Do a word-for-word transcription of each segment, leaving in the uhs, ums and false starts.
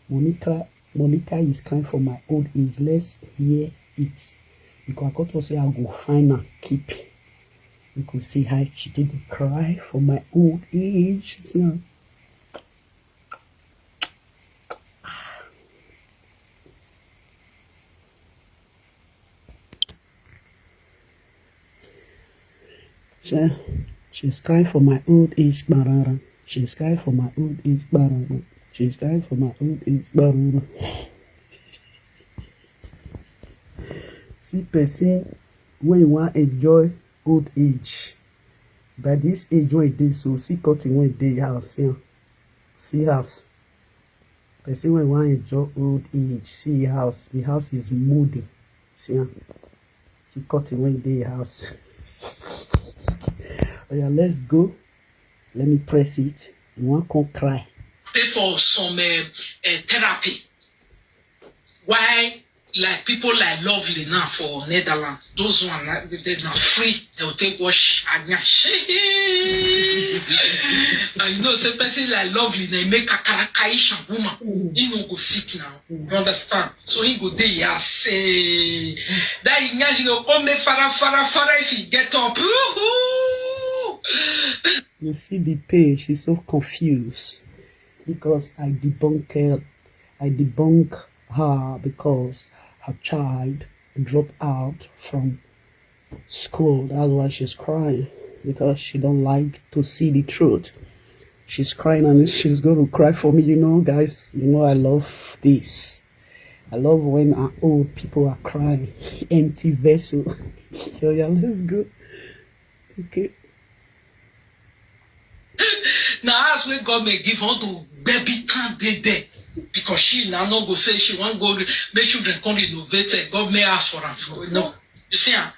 Monica, Monica is crying for my old age. Let's hear it. Because I got to say I go find her, keep. You could see how she did cry for my old age. So, she, she's crying for my old age, barara. She's crying for my old age, barara. She's crying for my old age, barara. See person when you want enjoy old age. By this age when they so see cutting when they house, yeah. See house. Person when want enjoy old age, see house. The house is moody. See, yeah. See cutting when they house. Oh yeah, let's go. Let me press it. You want come cry. Pay for some uh, uh, therapy. Why, like, people like Lovely now for Netherlands, those one na they na free, they will take wash anyash. And you know say person like Lovely na make kakaraka Asian woman, he no go sick now. You understand? So he go dey here say that anyash go come make fara fara fara if he get up. You see the pain, she's so confused because I debunked, I debunk her because her child dropped out from school. That's why she's crying, because she don't like to see the truth. She's crying and she's going to cry for me. You know, guys, you know I love this. I love when our old people are crying. Empty vessel. So yeah, let's go. Okay. Na house wey government give unto baby can dey there, because she na no go say she wan go re- make children come renovate uh, government house for am for no, you see am.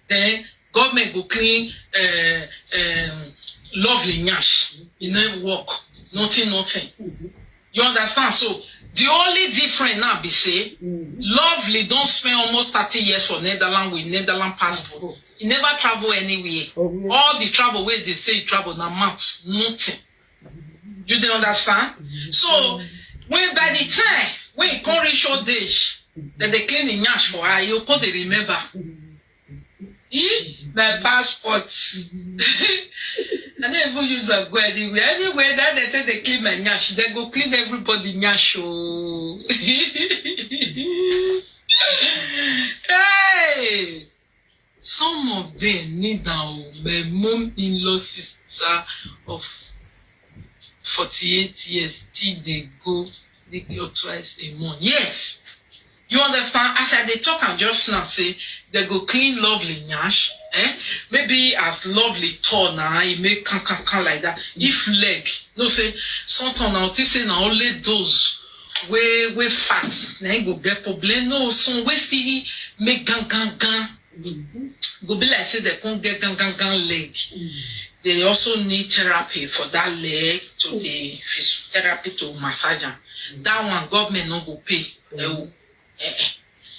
Then government go clean uh, um, Lovely nyash, e no work, nothing nothing. You understand? So the only difference now be say Lovely don spend almost thirty years for Netherlands with Netherlands passport. He never travel anywhere. All the travel wey dey say he travel na mouth, nothing. You dey understand? So when by the time when he come reach old age, dem dey clean him nyash for eye, you come dey remember. He, my passport. I no even use am go anywhere. Anywhere that they say they clean my nyash, they go clean everybody nyash. Oh. Hey! Some of them need am. Oh. My mom in-law sister of forty-eight years still dey go lick your twice a month. Yes. You understand? As I dey talk am just now, say they go clean Lovely nyash. Eh? Maybe as Lovely tall na, e make can can can like that. If leg, no say sometimes I think say na only those wey wey fat na im go get problem. No, some wey still make gan gan gan go be like say they come get gan gan gan leg. They also need therapy for that leg to the physiotherapy to massage am. That one government no go pay. Eh, oh, eh, eh.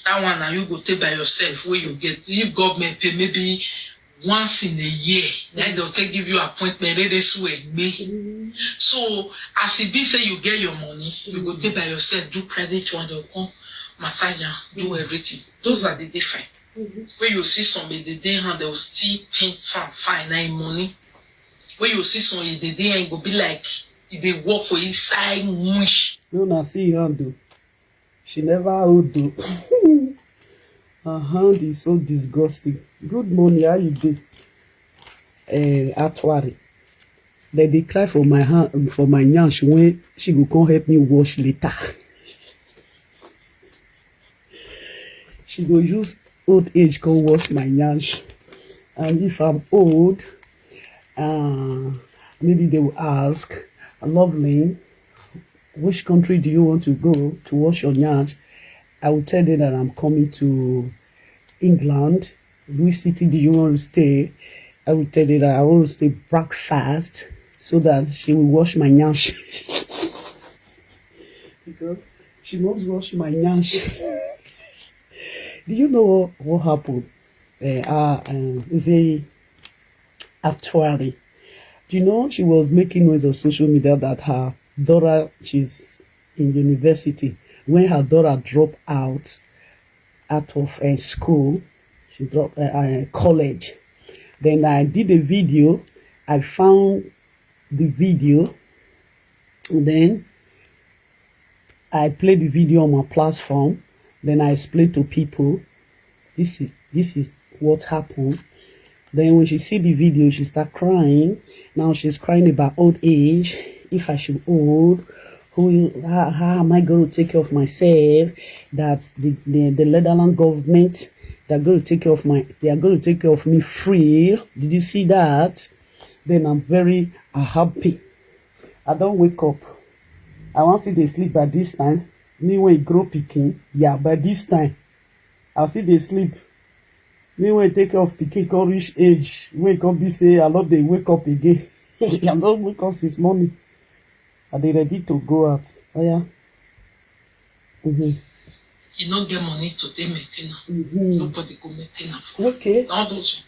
That one na you go take by yourself wey you get. If government pay maybe once in a year, then they'll take give you appointment. They dey sue me. So as e be say you get your money, you go take by yourself, do private one, they'll come massage am, do everything. Those are the different. When you see some in the day hand, they will still paint some fine na im money. When you see some in the day hand, go be like e dey work for inside wish. No, na see hand o. She never hold o. Her hand is so disgusting. Good morning, how you dey? Eh, actuary. Dem dey cry for my hand, for my nyash when she go come help me wash later. She go use old age come wash my nyash. And if I'm old, uh, maybe they will ask, "Lovely, which country do you want to go to wash your nyash?" I will tell them that I'm coming to England. "Which city do you want to stay?" I will tell them that I want to stay breakfast so that she will wash my nyash. Because she must wash my nyash. Do you know what, what happened? Uh, uh, um, is a actuary. Do you know she was making noise on social media that her daughter, she's in university when her daughter dropped out out of uh, school. She dropped uh, uh, college. Then I did a video. I found the video. Then I played the video on my platform. Then I explained to people, this is this is what happened. Then when she see the video, she start crying. Now she's crying about old age. If I should old, who how, how am I going to take care of myself? That the the, the Netherlands government, they're going to take care of my they are going to take care of me free. Did you see that? Then I'm very uh, happy. I don't wake up. I want see they sleep by this time. Me when grow picking, yeah, by this time I see they sleep. Me when take care of picking, come reach age when come be say I love they wake up again. I don't wake up since morning. I dey ready to go out. Oh yeah. Mm-hmm. You no get money to take maintain am. Mm-hmm. Nobody go maintain am. Okay. All those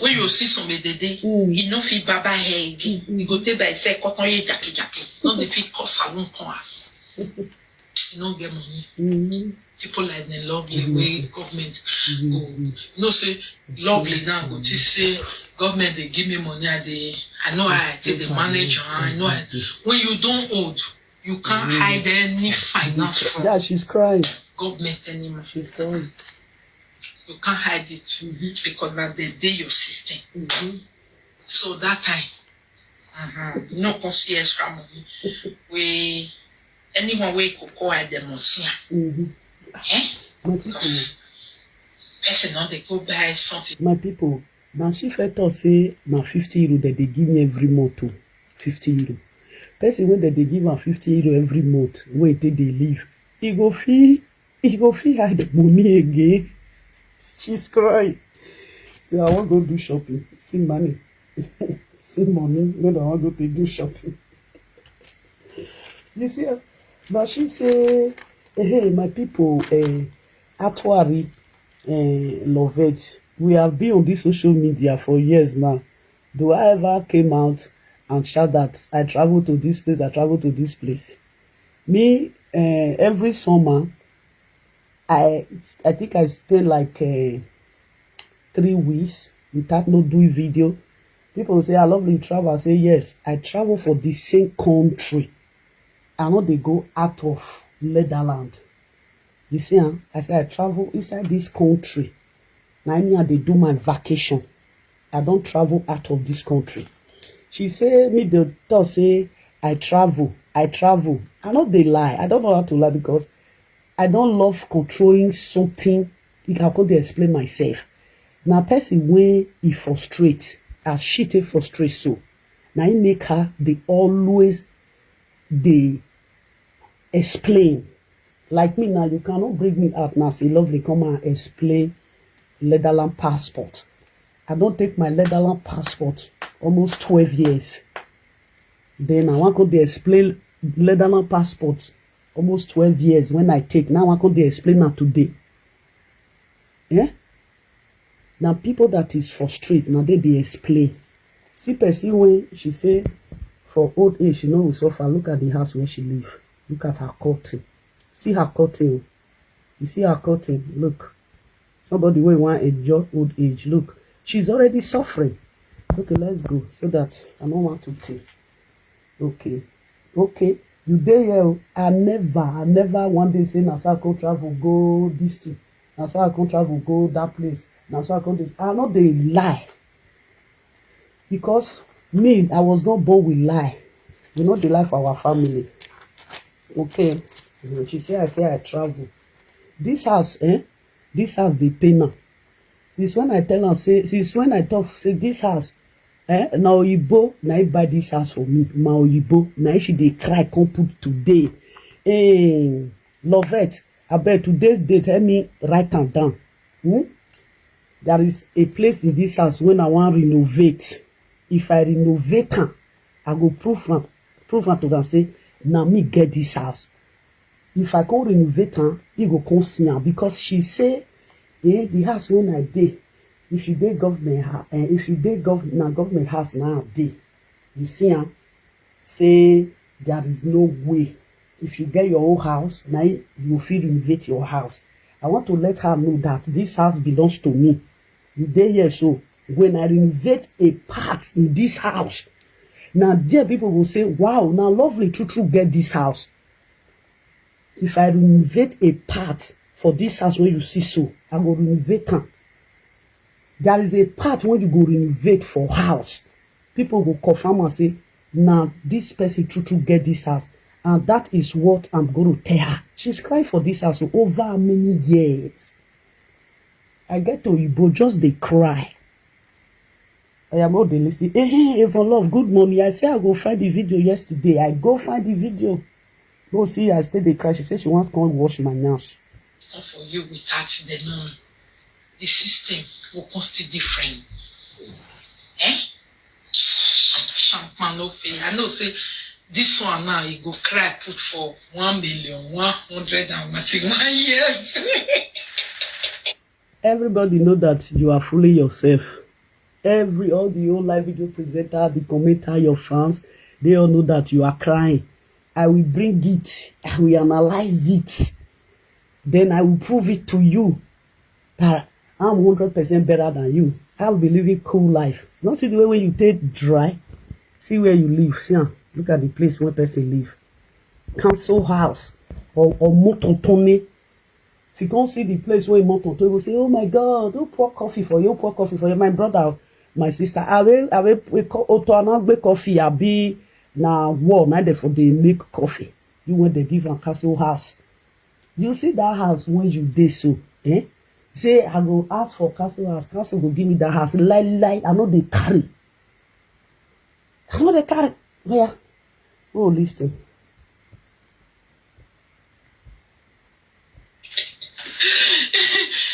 when you see some dey dey, mm. You No fit baba hair again. Mm-hmm. You go take by say cotton ye jackie jackie. No dey fit cause salon come house. You no get money. Mm-hmm. People like them love you. Mm-hmm. Wey government mm-hmm. Go. You know say lovely now go just say government they give me money. I dey I know I take the manager. I know I, when you don't old, you can't mm-hmm. Hide any finance from yeah, she's crying. Government anymore. She's crying. You can't hide it mm-hmm. Because that they dey your system. Mm-hmm. So that time, uh-huh. No cost extra money. We anyone we could call at the museum. Mm-hmm. Eh? My people. Person not they go buy something. My people. Now she felt us say now fifty euro that they give me every month too. Fifty euro. Person when that they give her fifty euro every month, wait till they leave. He go fee he go fee hide money again. She's crying. So I won't go do shopping. See money. See money. When I want go to do shopping. You see, now she say, hey, my people, uh, Atuari, uh, Lovett, we have been on this social media for years now. Do I ever came out and shout that I travel to this place, I travel to this place? Me, uh, every summer, I I think I spend like uh, three weeks without no doing video. People say I love you travel. I say yes, I travel for the same country. I know they go out of Netherlands. You see, huh? I say I travel inside this country. Now I mean I they do my vacation. I don't travel out of this country. She say me the thought say I travel, I travel. I know they lie. I don't know how to lie because I don't love controlling something. I can't explain myself. Now person when he frustrate as she take frustrate so. Now he make her they always they explain. Like me now, you cannot bring me out now. Say lovely, come and explain Netherlands passport. I don't take my Netherlands passport almost twelve years. Then I want to explain Netherlands passport almost twelve years when I take. Now I want to explain now today. Eh? Now people that is frustrated, now they be explain. See person when she say for old age, she know we suffer. Look at the house where she live. Look at her curtain. See her curtain. You see her curtain. Look. Somebody wey wan enjoy old age. Look, she's already suffering. Okay, let's go so that I no want to take. Okay. Okay. You dey here. Oh. I never, I never one day say na so I come travel go this thing. Na so I come travel go that place. Na so I come dey. I no dey lie. Because me, I was not born with lie. We no dey lie for our family. Okay. She say I say I travel. This house, eh? This house dey pain am. Since when I tell am say, since when I talk say this house, eh, na oyibo na he buy this house for me. My oyibo na he she dey cry come put today. Eh, Lovett, abeg today's date, help me write am down. Hmm? There is a place in this house when I wan renovate. If I renovate am, I go prove am, prove am to am say na me get this house. If I come renovate am, he go come see am because she say, eh, the house when I dey, if you dey government, eh, if you dey gov na government house na I dey, you see am, say there is no way If you get your own house, now you go fit renovate your house. I want to let her know that this house belongs to me. You dey here so, when I renovate a part in this house, now there people will say, "Wow, now Lovely true true get this house." If I renovate a part for this house where you see so, I go renovate am. There is a part when you go renovate for house. People go confirm and say, "Now this person true true get this house." And that is what I'm going to tell her. She's crying for this house over how many years? I get to Igbo, just they cry. I am all the listen. Hey, hey, Evan Love, good morning. I say I go find the video yesterday. I go find the video. No, see, I stay the cry. She said she want to come wash my nash. For you without the money, the system will come still different. Eh? Champagne no pay. I know say this one now, he go cry put for one million one hundred and ninety-one years. Everybody know that you are fooling yourself. Every, all the whole live video presenter, the commenter, your fans, they all know that you are crying. I will bring it. I will analyze it. Then I will prove it to you that I'm hundred percent better than you. I will be living cool life. Don't see the way when you take dry. See where you live. See am. Look at the place where person live. Council house or, or motor tony. If you come see the place where motor tony, you go say, "Oh my God, who pour coffee for you? Who pour coffee for you?" My brother, my sister, I will, I will, we call Oto Anagbe coffee. I be na war. Now they for they make coffee. You when they give a castle house. You see that house when you dey so, eh? Say I go ask for castle house. Castle go give me that house. Lie, lie. I know they carry. I know they carry. Yeah. Oh, listen.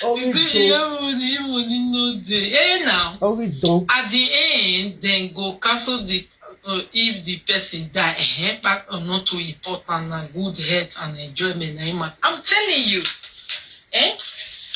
Because you have money, money no dey. Eh, now. Oh, we don't. At the end, then go castle the uh, if the person die, eh, but uh, not too important, na good health and enjoyment. Na him matter. I'm telling you, eh,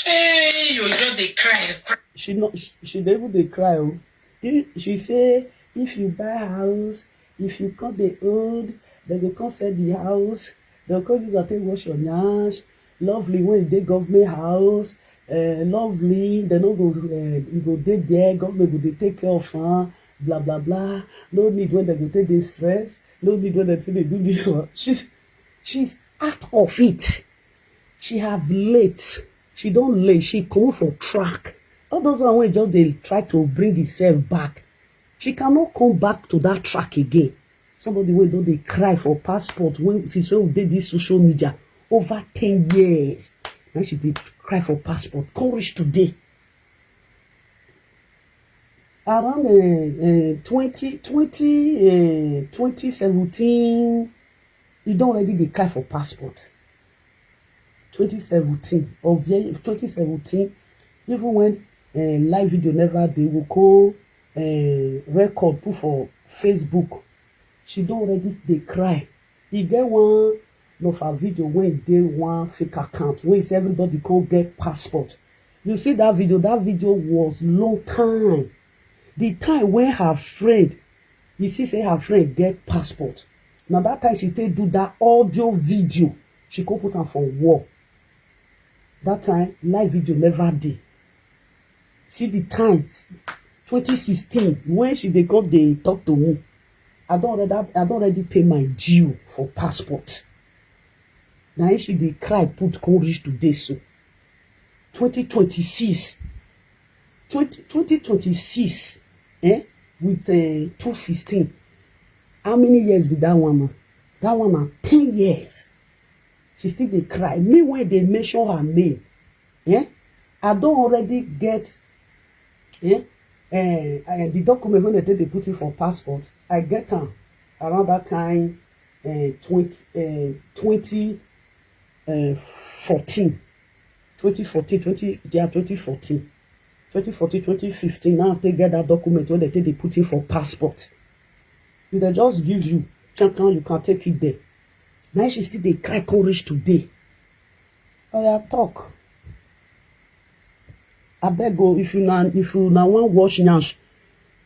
hey, you just dey cry, cry. She not. She, she dey even dey cry. Oh, he, she say if you buy house, if you come dey old, they go come sell the house. They go come use am take wash your nyash. Lovely when you dey government house. Uh, lovely, they no go. Uh, you go dey there. Government go dey take care of her. Blah blah blah. No need when they go take dey stress. No need when they take dey do this one. She's she's out of it. She have late. She don't late. She come for track. All those one wey just dey try to bring herself back. She cannot come back to that track again. Somebody wey don dey cry for passport when since when we dey this social media over ten years. Now she dey cry for passport. Come reach today. Around uh, uh, twenty, twenty, uh, twenty seventeen, he don already dey cry for passport. Twenty seventeen, of year twenty seventeen, even when uh, live video never dey, we call uh, record put for Facebook. She don already dey cry. E get one of her video wey dey one fake account wey say everybody come get passport. You see that video? That video was long time. The time when her friend, you see say her friend get passport. Now that time she take do that audio video. She come put am for wall. That time live video never dey. See the time, twenty sixteen, when she dey come dey talk to me. I don already, I don already pay my due for passport. Na im she dey cry put come reach today so. Twenty twenty-six, twenty, twenty twenty-six, eh, with uh, two sixteen. How many years be that one now? That one na ten years. She still dey cry. Me when they mention her name, eh, I don already get eh, eh, eh, the document when they take dey put it for passport. I get am around that kind eh, twenty, eh, twenty eh, fourteen. Twenty fourteen, twenty, yeah, twenty fourteen. Twenty fourteen, twenty fifteen. Now they get that document when they take dey put it for passport. If they just give you, can can you can take it there. Now she still dey cry come reach today. Oya talk. Abeg o, if una, if una wan wash nyash,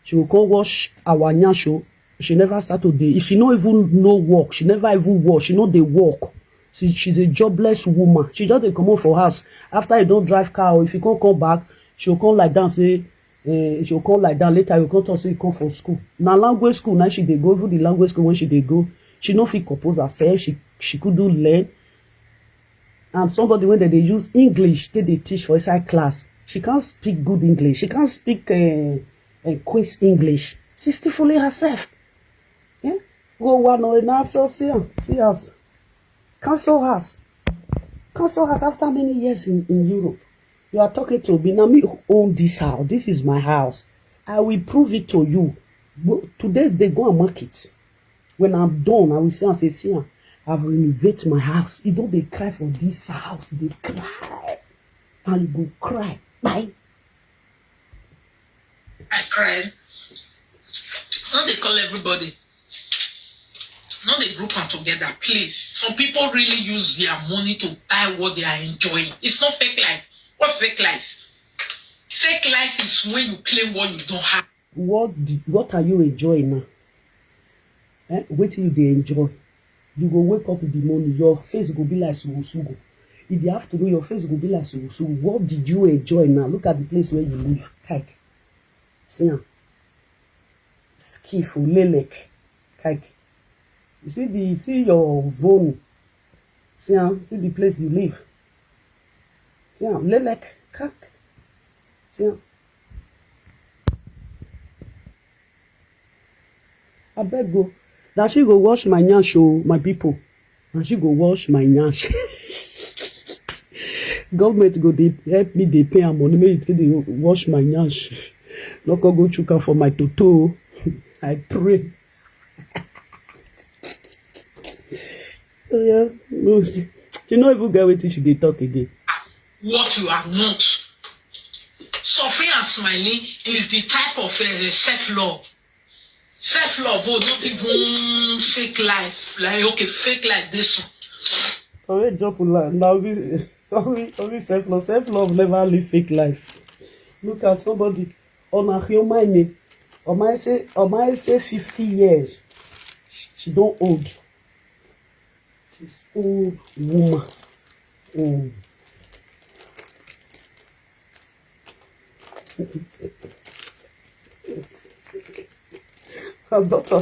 she go come wash our nyash o. She never start to dey, if she no even know work, she never even work, she no dey work. She, she's a jobless woman. She just dey comot for house. After you don drive car, or if you come come back, she go come lie down say, eh, she go come lie down. Later, you come talk say you come for school. Na language school na she dey go. Even the language school when she dey go, she no fit compose herself. She she could do learn. And somebody when they dey use English, they dey teach for inside class. She can't speak good English. She can't speak uh, uh, Queen's English. She's still fooling herself. Yeah? Go one or another, see am, see us. Cancel us. Cancel us after many years in, in Europe. You are talking to me. Now me own this house. This is my house. I will prove it to you. But today's day, go and mark it. When I'm done, I will say and say, see am, I've renovated my house. You don't dey cry for this house. They cry. And you go cry. Bye. I cried. No dey call everybody. No dey group am together, please. Some people really use their money to buy what they are enjoying. It's not fake life. What's fake life? Fake life is when you claim what you don't have. What do, what are you enjoying now? Eh? Wetin you dey enjoy? You go wake up in the morning, your face go be like sugusugu. In the afternoon, your face go be like sugusugu. What did you enjoy now? Look at the place where you live. Kike. See am. Skiff, Lelek. Kike. You see the see your phone. See am, see the place you live. See am, Lelek, Kike. See am. Abeg go. Na she go wash my nyash o, my people. Na she go wash my nyash. Government go dey help me dey pay am money make e take dey wash my nyash. No come go chook am for my toto o. I pray. Oh yeah, no, she no even get wetin she dey talk again. What you are not. Suffering and smiling is the type of uh, self-love. Self-love, oh, not even fake life. Like, okay, fake life, this one. Owe drop line. Now we only only self love. Self love never live fake life. Look at somebody. Ona human. Oma say Oma say fifty years. She, she don old. She's old woman. Oh. Her daughter,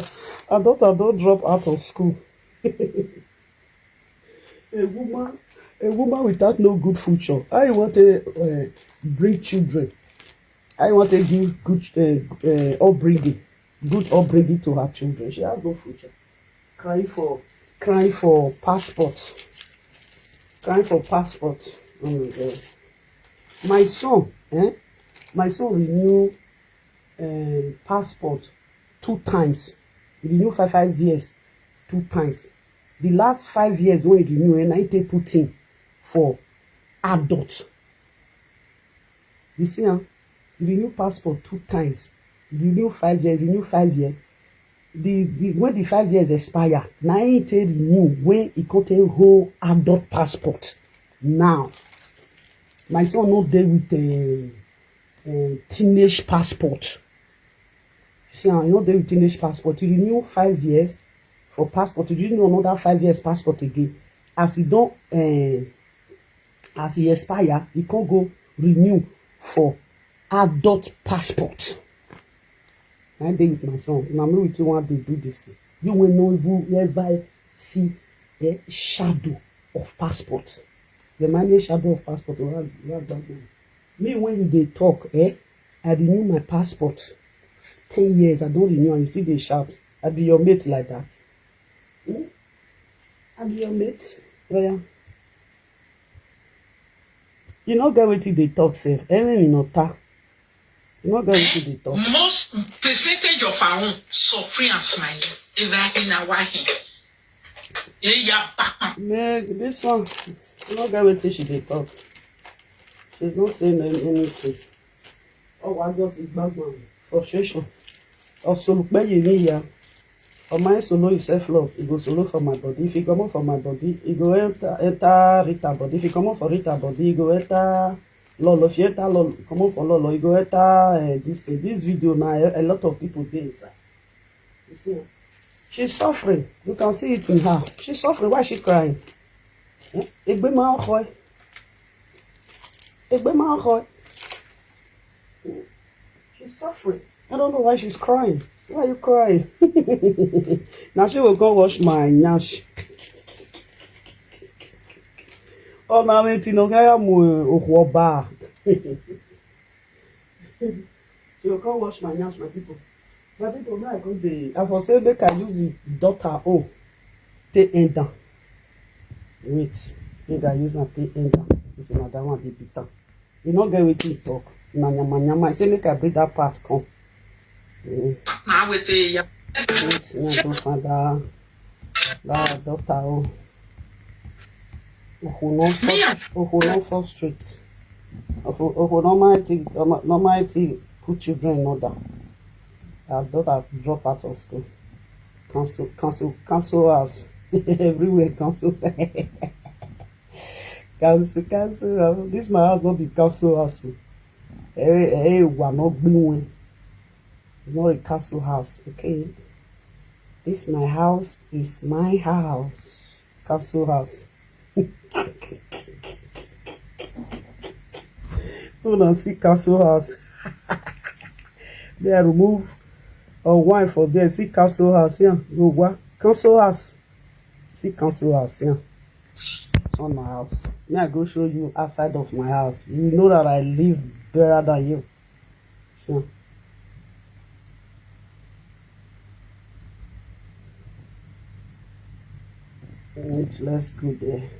her daughter don drop out of school. A woman, a woman without no good future. How you want to uh, bring children? How you want to give good uh, uh, upbringing, good upbringing to her children? She has no future. Crying for, crying for passport, crying for passport. Oh my God. My son, eh? My son renew uh, passport two times. He renew five five years two times. The last five years when he renew, and I take put him for adult. You see, huh? He renew passport two times. He renew five years, renew five years. The, the when the five years expire, now he take renew when he can take whole adult passport. Now, my son no dey with uh, uh, teenage passport. You see, I no dey with teenage passport. You renew five years for passport. You renew another five years passport again. As you don uh, as e expire, you come go renew for adult passport. I dey with my son. Na me with you wan dey do this thing. You wey no even ever see a shadow of passport. The man shadow of passport. Me when you dey talk, eh? I renew my passport. Ten years I don renew and you still dey shout. I be your mate like that. Hmm? I be your mate. Oya. You no get wetin dey talk sef. Enemy no ta. You no get wetin dey talk. Most percentage of our own suffering and smiling. Everything na why him. Eya papa. Man, this one, you no get wetin she dey talk. She's not saying any- anything. Oh, I just igbagbo frustration. Osolupe ye ni ya. Omo solo is self love. E go solo for my body. If e comot for my body, e go enter enter Rita body. If e comot for Rita body, e go enter Lolo. If e enter Lolo, comot for Lolo, e go enter uh, this thing. This video na a, a lot of people dey inside. You see, she's suffering. You can see it in her. She's suffering. Why is she crying? Eh? Egbe ma ń kọ ẹ́. Egbe ma ń kọ ẹ́. She's suffering. I don't know why she's crying. Why are you crying? Now she will go wash my nyash. Oh, now I'm eating. Okay, I'm okwoba. She will come wash my nyash, my people. My people, now I go dey. I for say make I use the daughter own take end am. Wait, make I use am take end am. This na that one dey beat am. E no get wetin e talk. Na nyama nyama. I say make I bring that part come. Mm. Na wetin ya. Wait, make I go find that, that daughter own. Oho no soft, Oho no soft street. Oho, Oho normal thing, normal thing put children in order. Her daughter drop out of school. Cancel, cancel, cancel house. Everywhere cancel. Cancel, cancel house. This my house no be cancel house o. Eh, eh, wa no gbin wen. It's not a castle house, okay? This my house is my house. Castle house. Una see castle house. They remove a wine for there. See castle house, yeah. Go what? Castle house. See council house, yeah. It's not my house. Me, I go show you outside of my house. You know that I live better than you. So, wait, let's go there.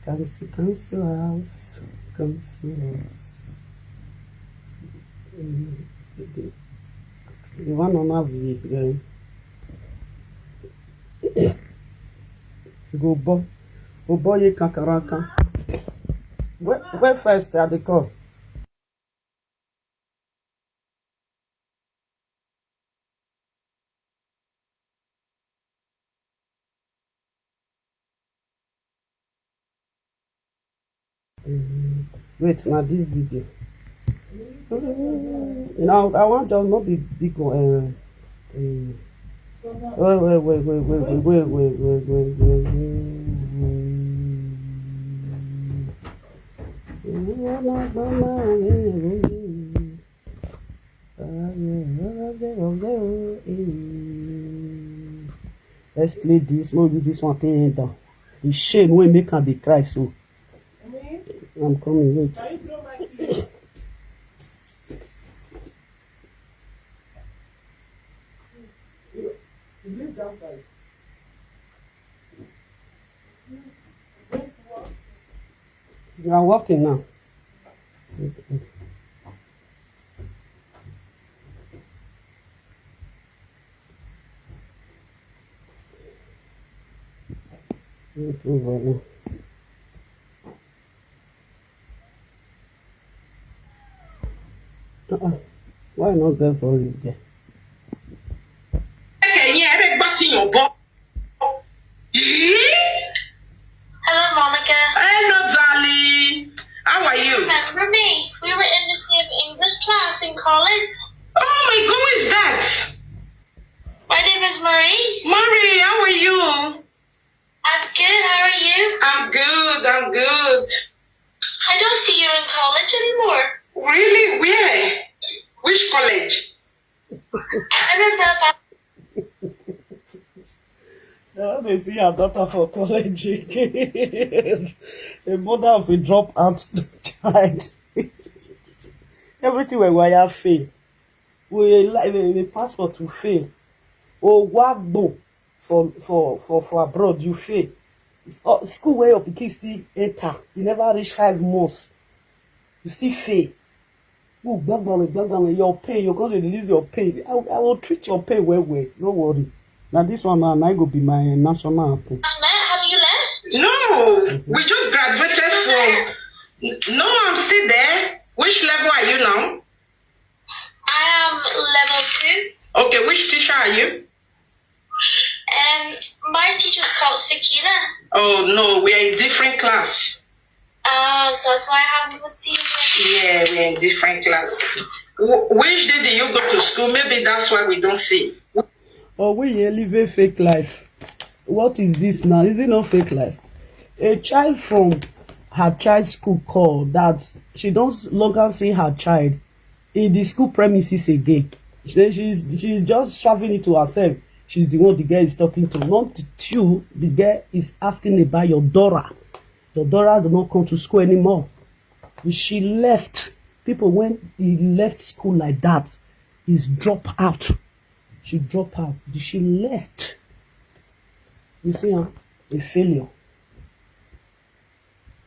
Council, council house, council house. Mm, okay. You want to have it, girl? Go bo, go bo ye kankarankan. Where, where first are they call? Mm, wait, now this video. Mm, you know, I want just not be big one. Uh, uh, wait, wait, wait, wait, wait, wait, wait, wait, wait, wait, wait, wait, wait, wait, wait. Let's play this. No, use this one thing down. The shame wey make am dey cry so. I'm coming, wait. You are walking now. Wait, move on now. Uh-uh. Why not get volume there? Ẹ̀yin ẹ̀rẹ́ gbá sí yàn bọ́. Yìí. Hello, Monica. Hello, darling. How are you? Remember me? We were in the same English class in college. Oh my God, who is that? My name is Marie. Marie, how are you? I'm good. How are you? I'm good. I'm good. I don't see you in college anymore. Really? Where? Which college? I'm in Belfast. Now they see your daughter for college again. A mother of a dropout child. Everything we wire fail. We like the passport to fail. Oh, what go for for for for abroad? You fail. It's, uh, school where your pikin still enter. You never reach five months. You still fail. You gbagbawe, gbagbawe, your pain, you go to release your pain. I, I will treat your pain well, well. No worry. Now this one now, now go be my national anthem. Have you left? No, we just graduated from. No, I'm still there. Which level are you now? I am level two. Okay, which teacher are you? Um, my teacher's called Sakina. Oh no, we are in different class. Oh, so that's why I haven't seen you. Yeah, we are in different class. Wh- which day do you go to school? Maybe that's why we don't see. But we here live a fake life. What is this now? Is it not fake life? A child from her child school call that she don't longer see her child in the school premises again. She, she's, she's just shoving it to herself. She's the one the girl is talking to. Not you, the girl is asking about your daughter. Your daughter do not come to school anymore. She left. People, when he left school like that, is drop out. She drop out. She left. You see, huh? A failure.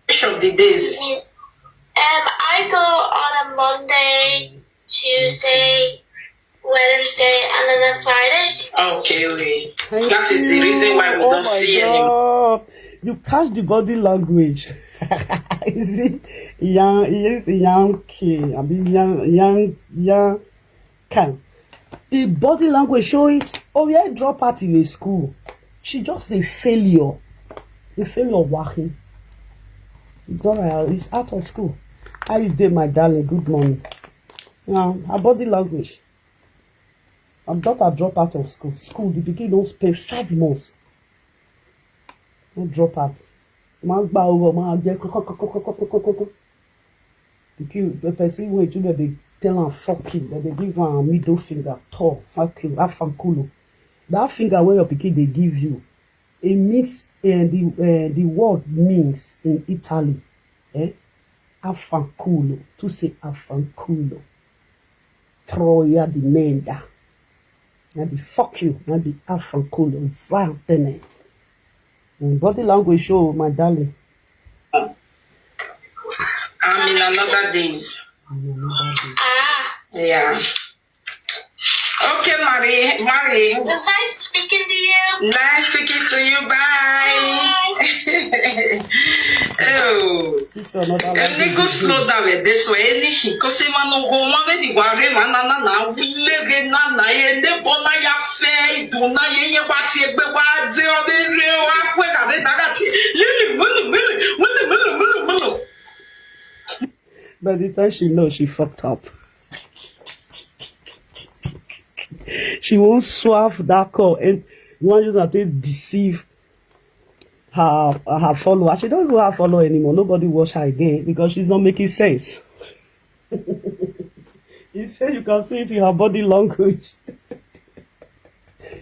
Which of the days? Um, I go on a Monday, Tuesday, Wednesday, and then a Friday. Okay, we. Thank That is the reason why we you. Oh don't my see anymore. God. You catch the body language. Is it young? Yes, young kid. I mean, young, young, young can. The body language show it. Oh yeah, drop out in a school. She just a failure. A failure walking. Dora is out of school. How you dey, my darling? Good morning. Now, her body language. Her daughter drop out of school. School, the pikin don spend five months. No drop out. Ma gba owó, ma jẹ kọ́kọ́kọ́kọ́kọ́kọ́. Pikin, the person wey children dey tell am fuck you, dem dey give am middle finger, tall, fuck you, afankulo. That finger wey your pikin dey give you, it means, eh, the, eh, the word means in Italy, eh, afankulo, to say afankulo. Troya the name da. Na the fuck you, na the afankulo, vile tenant. Mm, body language show, my darling. I'm in another days. I'm in another days. Ah, Yeah. Okay, Marie, Marie. Was I speaking to you? Nice speaking to you. Bye. Bye. Oh. This is another Let me language go again. Slow down with this way. Anything, cause him no go one way the worry man na na na we lege na na ye ne bona ya fe do na ye ye wa ti egbe wa de o be re o akwe na re na ga ti lili mulu mulu mulu mulu mulu mulu. By the time she know, she fucked up. She won't swerve that call and you want use her to deceive her her follower. She don't even have follower anymore. Nobody watch her again because she's not making sense. You say you can see it in her body language.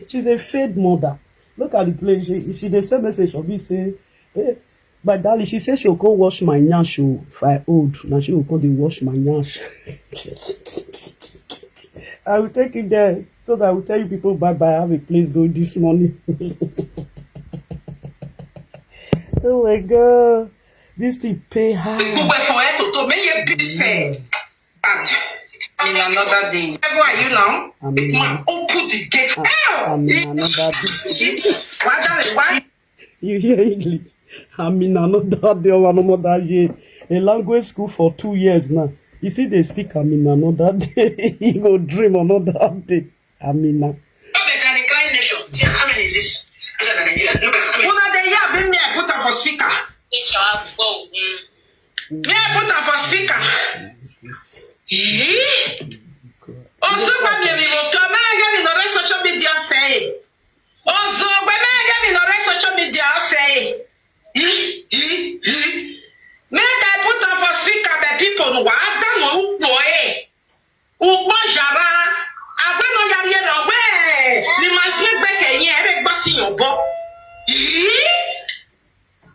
She's a fed mother. Look at the place. She she dey send message for me say, "Hey, my darling," she say she go come wash my nyash o. If I old, now she go come dey wash my nyash. I will take you there so that I will tell you people bye bye. I have a place going this morning. Oh my God, this thing pay high. Gbogbo ẹ̀fọn ẹ̀ tó tó méye bí sẹ̀. And I'm in another day. Where are you now? I'm in Come on, an- open the gate. I'm in another day. Why that? Why? You hear English? I'm in another day or another year. A language school for two years now. You see, they speak I'm in another day. You go dream another day. I'm in a. No be Jani kind nation. See, how many is this? Look at Nigeria. Look at how many. Una dey hear, bring me, I put am for speaker. It's your phone. Mm. Me, I put am for speaker. Eh? Ozo gba mi mi mo to me get me no social media say. Ozo gba me get me no social media say. Eh? Eh? Eh? Make I put am for speaker, but people no wa da mo upo eh. Upo jara. Agbe no yari e no we. Ni ma si gbe ke yin e re gba si yan bo. Eh?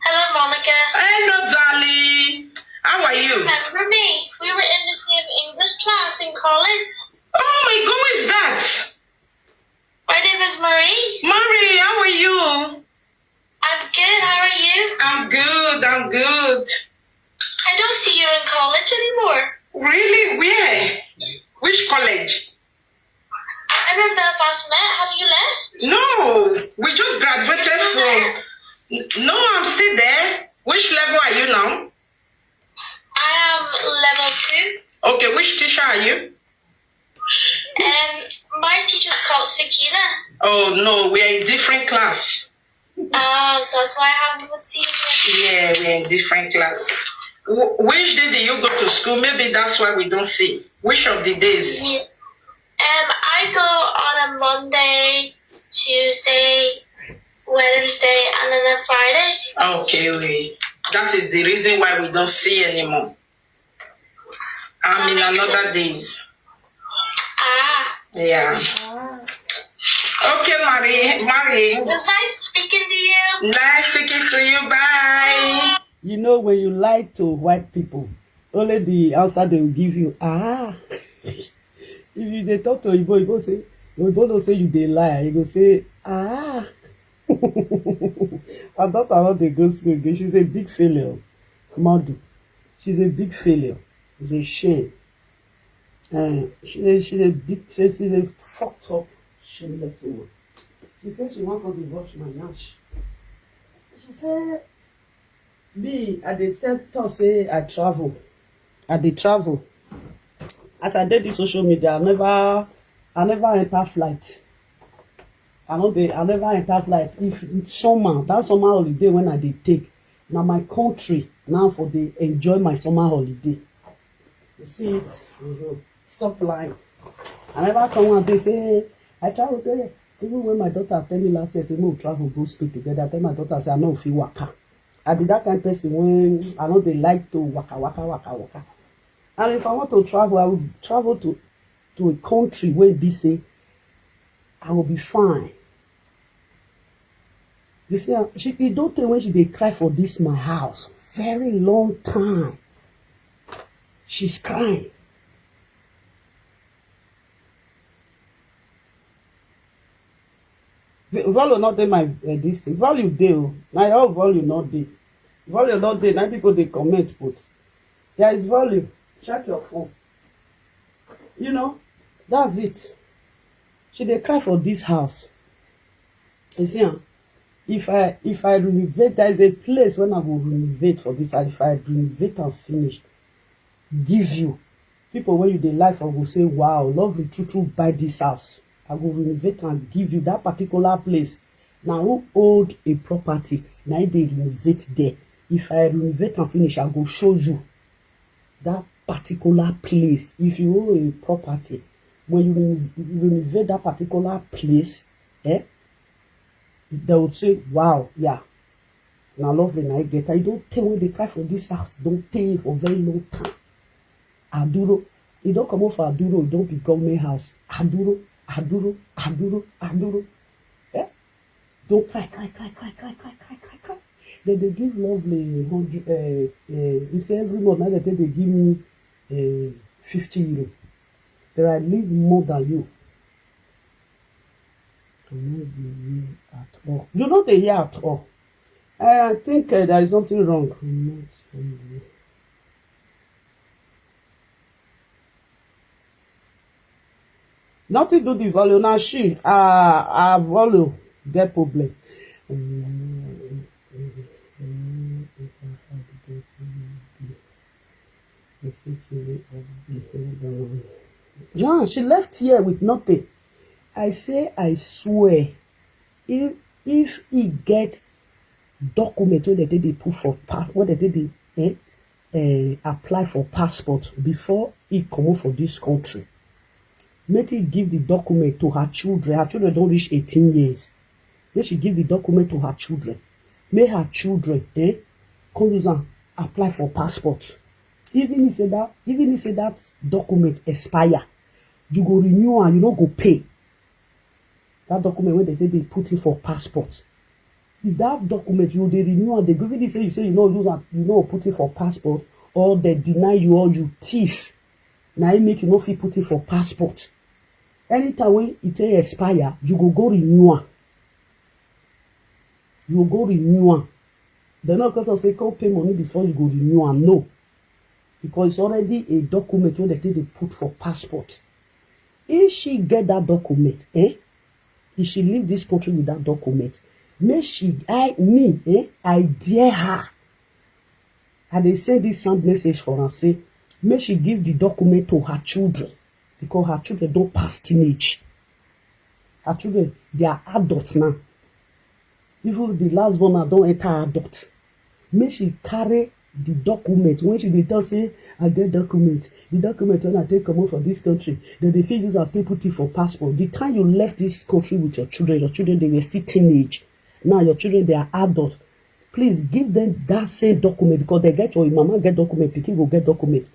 Hello, Monica. Hello, darling. How are you? Remember me? We were in the same English class in college. Oh my God, who is that? My name is Marie. Marie, how are you? I'm good. How are you? I'm good. I'm good. I don't see you in college anymore. Really? Where? Which college? I'm in Belfast Met. Have you left? No, we just graduated You're still from. There? No, I'm still there. Which level are you now? I am level two. Okay, which teacher are you? Um, my teacher's called Sakina. Oh no, we are in different class. Oh, so that's why I haven't seen you. Yeah, we are in different class. Wh- which day do you go to school? Maybe that's why we don't see. Which of the days? Yeah. Um, I go on a Monday, Tuesday, Wednesday, and then a Friday. Okay, we, that is the reason why we don't see anymore. I'm in another days. Ah, Yeah. Okay, Marie, Marie. Was I speaking to you? Nice speaking to you. Bye. You know, when you lie to white people, only the answer they will give you, ah. If you dey talk to Oyibo, Oyibo say, Oyibo no say you dey lie. He go say, ah. Her daughter no dey go school again. She's a big failure. Madu. She's a big failure. It's a shame. Uh, she dey, she dey big, she, she dey fucked up, shameless woman. She say she wan go dey watch my yansh. She say, me, I dey tell talk say I travel. I dey travel. As I dey this social media, I never, I never enter flight. I no dey, I never enter flight. If summer, that summer holiday when I dey take, na my country now for dey enjoy my summer holiday. You see it? Mm-hmm. Stop lying. I never come one day say, "Hey, I travel there." Even when my daughter tell me last year, say, "No, travel, go speak together." I tell my daughter, say, "I no fit waka." I be that kind person when I no dey like to waka, waka, waka, waka. And if I want to travel, I will travel to, to a country where be say, I will be fine. You see, ah, she, e don tey when she dey cry for this my house. Very long time. She's crying. V-, volume not dey my, uh, this thing. Volume dey o. Na your volume not dey. Volume not dey. Na people dey comment put. There is volume. Check your phone. You know, that's it. She dey cry for this house. You see, ah, if I, if I renovate, there is a place when I go renovate for this house. If I renovate and finish, give you people when you dey life, I go say, "Wow, lovely, true, true, buy this house." I go renovate and give you that particular place. Now, who hold a property? Now they renovate there. If I renovate and finish, I go show you that particular place. If you own a property, when you reno-, renovate that particular place, eh, they would say, "Wow, yeah, na lovely, na I get." I don't tell when they cry for this house. Don't tell for very long time. Aduro, you don't come off for Aduro. You don't be government house. Aduro, Aduro, Aduro, Aduro. Eh? Don't cry, cry, cry, cry, cry, cry, cry, cry, cry. Then they give lovely hundred. Uh, uh, he say every month now they take they give me uh, fifty euro. Then I live more than you. I no dey hear at all. You no dey hear at all. Uh, I think uh, there is something wrong. I'm not angry. Nothing do the volume. Now she, uh, her volume get problem. Yeah, she left here with nothing. I say, I swear, if, if he get document wey dem take dey put for pa-, wey dem take dey, eh, eh, apply for passport before he comot for this country, make he give the document to her children. Her children don reach eighteen years. Make she give the document to her children. Make her children, eh, come use am apply for passport. Even if say that, even if say that document expire, you go renew am, you no go pay. That document wey dem take dey put in for passport. If that document you dey renew am, they go even say you say you no use am, you no put it for passport, or they deny you, or you thief. Na im make you no fit put it for passport. Anytime when e take expire, you go go renew am. You go go renew am. Dem no go talk say come pay money before you go renew am. No. Because it's already a document wey dem take dey put for passport. If she get that document, eh? If she leave this country with that document, make she, I, me, eh? I dare her. I dey send this sound message for her, say, make she give the document to her children, because her children don pass teenage. Her children, they are adults now. Even the last born now don enter adult. Make she carry The document, when she dey tell say, "I get document, the document when I take comot for this country, dem dey fit use am take put it for passport." The time you left this country with your children, your children, they were still teenage. Now your children, they are adult. Please give them that same document, because they get, your mama get document, pikin go get document.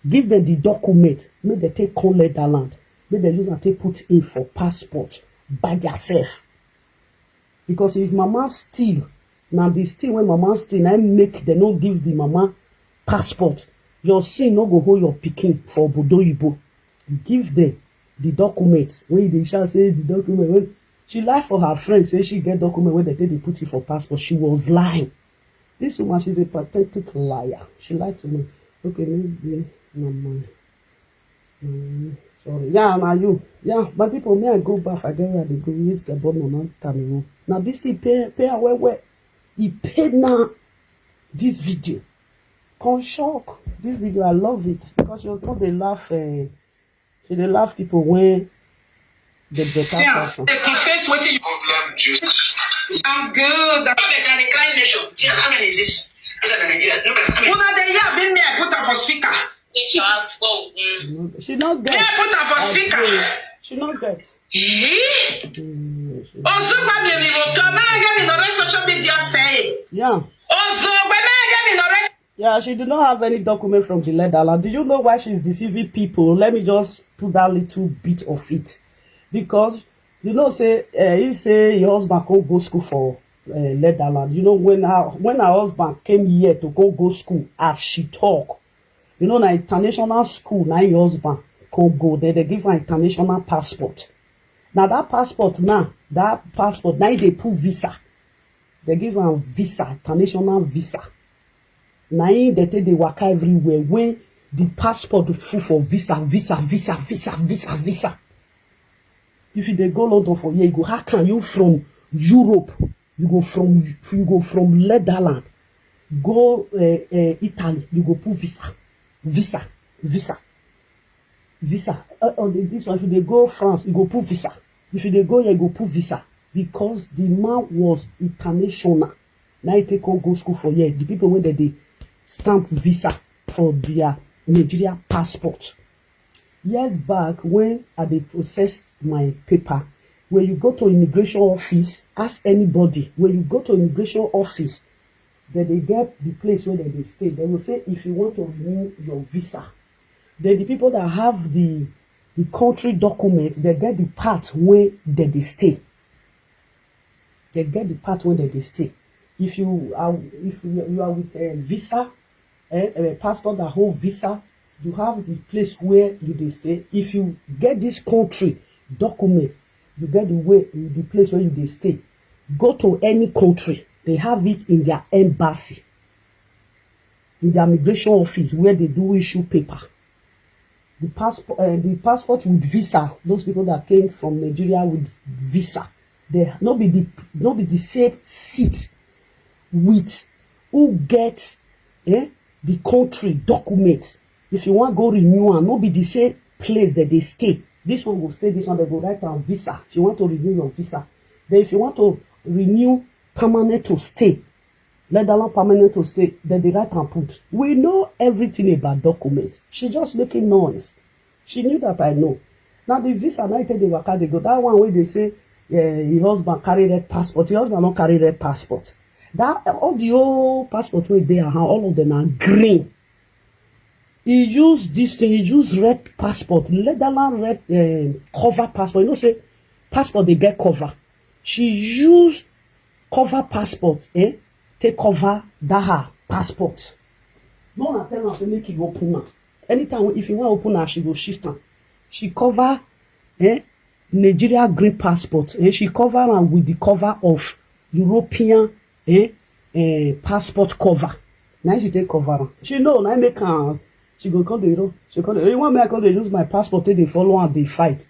Give them the document, make dem take come Leatherland, make dem use am take put in for passport by theirself. Because if mama steal, na the steal wey mama steal na im make dem no give the mama passport. Your sin no go hold your pikin for obodo oyibo. Give them the document wey you dey shout say the document wey she lie for her friend say she get document wey dem take dey put it for passport. She was lying. This woman, she's a pathetic liar. She lied to me. Okay, maybe na my Mm, sorry. Yeah, na you. Yeah, my people, may I go back? I get where they go. Yes, the ball no time ago. Now this thing pay pay her well well. He paid now this video. Come shock. This video, I love it because you know they laugh. Uh, so they laugh people when the better See am, person. Dey confess wetin you problem you. I'm good. No be Jani Klein nation. See am, how many is this? This one na Nigeria. Look at how many. Una dey hear me, me I put am for speaker. Nation have four. Mm. She no Me I get. Put am for speaker. She no get. Eh? Mm, she Ozugbo mi ni mo kọ, mẹ́rẹ̀ẹ́gẹ́ mi nọ rẹ social media sẹ́yìn. Yeah. Ozugbo mẹ́rẹ̀ẹ́gẹ́ mi nọ rẹ Yeah, she did not have any document from the Leatherland. Do you know why she's deceiving people? Let me just put that little bit of it. Because you know, say uh, he say your husband can't go school for uh, Leatherland. You know, when her when her husband came here to go go school, as she talk, you know, na international school, na your husband can't go. Then they give her international passport. Now that passport now, that passport now they put visa. They give her visa, international visa. Na im dey take dey waka everywhere when the passport full for visa, visa, visa, visa, visa, visa. If you dey go London for here, you go, how can you from Europe, you go from you go from Leatherland, go uh, uh, Italy, you go put visa, visa, visa, visa. Uh, on the, this one, if you dey go France, you go put visa. If you dey go here, you go put visa because the man was international. Now he take on go school for here. The people when they dey stamp visa for their Nigeria passport. Years back, when I dey process my paper, when you go to immigration office, ask anybody. When you go to immigration office, then they get the place where they dey stay. They will say if you want to renew your visa, then the people that have the the country document, they get the part where they dey stay. They get the part where they dey stay. If you are if you, you are with a visa, eh, a passport that hold visa, you have the place where you dey stay. If you get this country document, you get the way the place where you dey stay. Go to any country, they have it in their embassy, in their immigration office where they do issue paper. The passport, uh, the passport with visa. Those people that came from Nigeria with visa, they no be the no be the same seat with who get eh, the country document. If you want go renew am, no be the same place that they stay. This one go stay, this one they go write am visa. If you want to renew your visa, then if you want to renew permanent to stay, let alone permanent to stay, then they write and put. We know everything about documents. She just making noise. She knew that I know. Now the visa now take the waka they go. That one where they say uh, your husband carry red passport. Your husband not carry red passport. That all the old passport where they are, all of them are green. He used this thing. He used red passport, Leatherland red uh, cover passport. You know, say passport they get cover. She used cover passport, eh? Take cover that her passport. No one tell her say make you open am. Anytime if you want open her, she go shift am. She cover, eh? Nigeria green passport, eh? She cover am with the cover of European, eh? Eh, passport cover. Now she take cover am. She know, now make am. She go come the road. She come the. You want me? I come dey use my passport take dey follow and dey fight.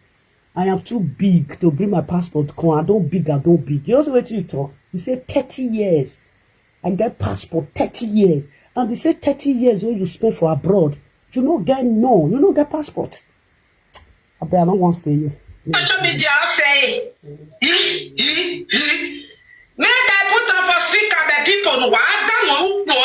I am too big to bring my passport come. I don't big, I don't big. You know what you talk? He said thirty years. I get passport thirty years. And they say thirty years when you spend for abroad, you no get no, you no get passport. I bet I don't want to stay here. Social media say, make I put on for speaker, but people know what I don't know.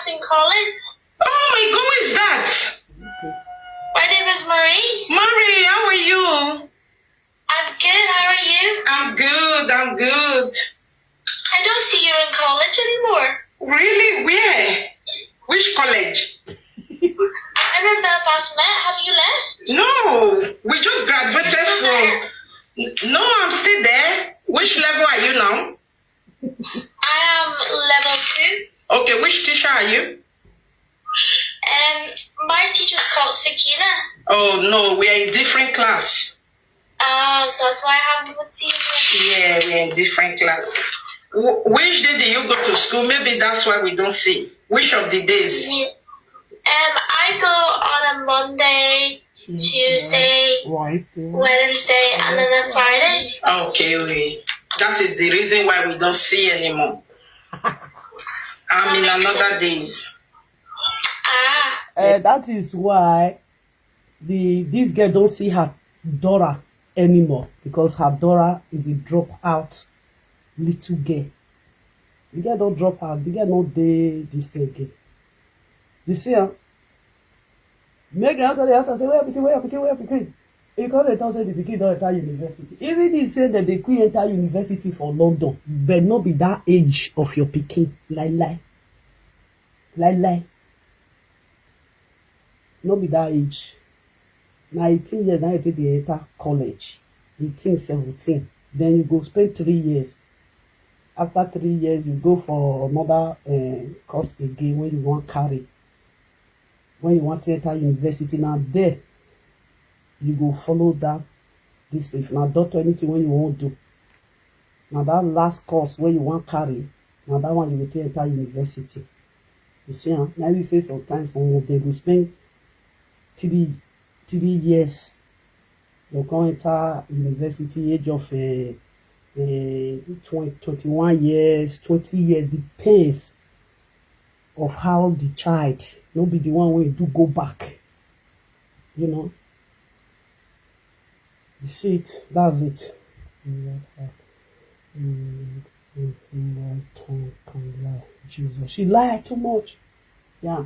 in college. Oh my God, who is that? My name is Marie. Marie, how are you? I'm good. How are you? I'm good. I'm good. I don't see you in college anymore. Really? Where? Which college? I'm in Belfast Met. Have you left? No, we just graduated from. No, I'm still there. Which level are you now? I am level two. Okay, which teacher are you? Um, my teacher's called Sakina. Oh no, we are in different class. Ah, so that's why I haven't seen you. Yeah, we are in different class. Wh- which day do you go to school? Maybe that's why we don't see. Which of the days? Um, I go on a Monday, Tuesday, Wednesday, and then a Friday. Okay, okay. That is the reason why we don't see anymore. I'm in another days. Ah. Eh, that is why the this girl don't see her daughter anymore, because her daughter is a dropout little girl. The girl don't drop out. The girl not dey this again. You see, huh? Make another dey ask her say, "Where your pikin? Where your pikin? Where your pikin?" Because they talk say the pikin don enter university. Even if say that they could enter university for London, but not be that age of your pikin. Lie lie, lie lie. Not be that age. Now eighteen years now you take dey enter college. Eighteen, seventeen. Then you go spend three years. After three years, you go for another uh, course again when you want carry. When you want to enter university, now there you go follow that. This if now doctor anything when you won't do. Now that last course where you want carry, now that one you go take enter university. You see, huh? Now you say sometimes some of them go spend three three years. They come enter university age of uh, uh, twenty, twenty-one years, twenty years, depends of how the child, not be the one where you do go back, you know. You see it, that's it. Let her, mm, mm, mm, lie, tongue can lie. Jesus, she lied too much. Yeah.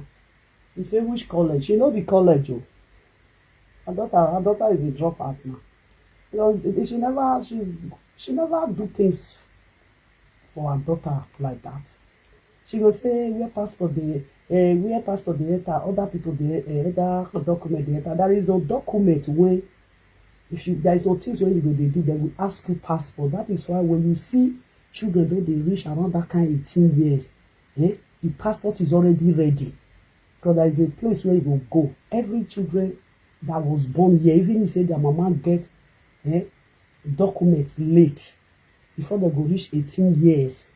You say which college? She know the college, oh. Her daughter, her daughter is a dropout now. Because she never, she's, she never do things for her daughter like that. She go say where passport dey, eh, where passport dey enter, other people dey, eh, other document dey enter. There is a document when if you there is some things when you go dey do, they will ask you passport. That is why when you see children don dey reach around that kind eighteen years, eh, the passport is already ready. Because there is a place where you go go. Every children that was born here, even if say their mama get eh, documents late, before they go reach eighteen years,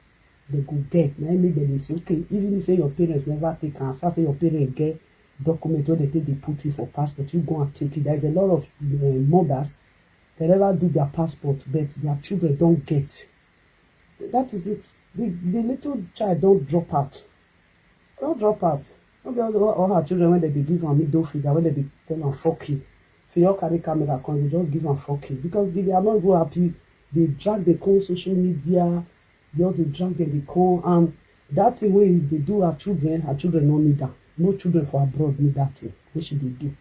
they go get. Now make dem dey say, okay, even if say your parents never take am, as far say your parents get document wey dem take dey put in for passport, you go and take it. There is a lot of uh, mothers, they never do their passport, but their children don't get. That is it. The, the little child don't drop out. Don't drop out. No be all, all her children when they dey give am middle finger, when they dey tell am fuck you. If you all carry camera come, you just give am fuck you. Because they, they are not even happy. They drag the come social media, they all dey drag them, they come. And that thing wey they do her children, her children no need am. No children for abroad need that thing wey she dey do.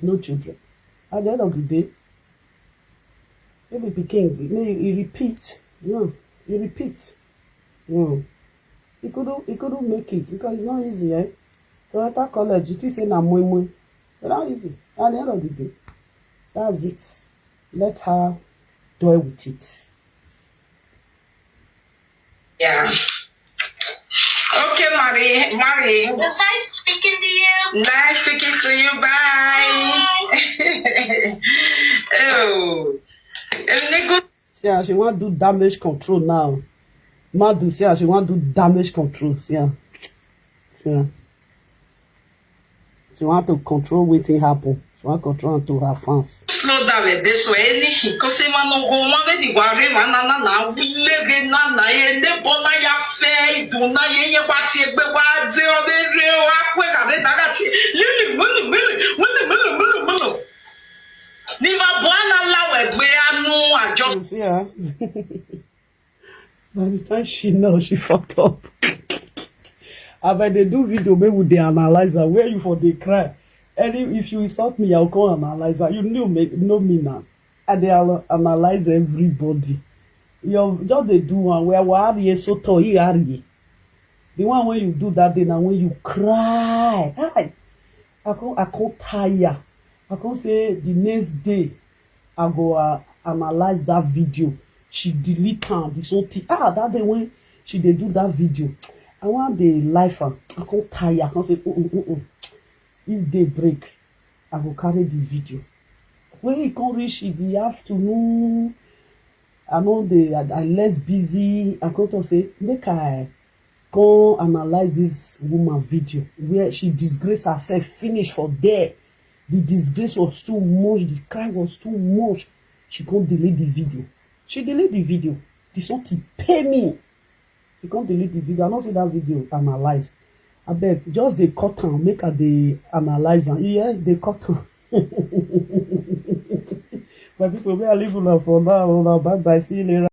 No children. At the end of the day, maybe pikin, may e repeat. No, e repeat. No. He couldn't, he couldn't make it because it's not easy, eh? To enter college, you think say na moi moi. It's not easy. At the end of the day, that's it. Let her deal with it. Yeah. Okay, Marie, Marie. It was nice speaking to you. Nice speaking to you. Bye. Oh. Enigo. See how she want do damage control now. Madu, see how she want do damage control. See how. See how. She want to control wetin happen. She want control am to her fans. Slow down with this way. Anything. Cause say man no go one way the worry man na na na we lege na na ye ne bona ya fe do na ye ye wa ti egbe wa de o be re o akwe ka re daga ti lili mulu mulu mulu mulu mulu mulu. Ni ma bo ana la we gbe anu ajo. You see her? By the time she know, she fucked up. As I dey do video, make we dey analyze am. Where you for dey cry? Any, if you insult me, I go come analyze am. You know me, know me now. I dey al- analyze everybody. You just dey do one where wari so to he ari. The one when you do that day now, when you cry, hi, I come I come tire. I come say the next day I go uh, analyze that video. She delete am, the something. Ah, that day when she dey do that video, I wan dey live am. I come tire. I come say, oh, oh, oh, oh. If day break, I go carry the video. When e come reach in the afternoon, I no dey, I, I less busy. I come talk say, make I come analyze this woman video where she disgrace herself finish for there. The disgrace was too much, the cry was too much. She come delete the video. She delete the video. The something pay me. She come delete the video. I no see that video analyze. Abeg, just dey cut am, make I dey analyze am. You hear? Dey cut am. My people, may I leave una for now. Una bye bye. See you later.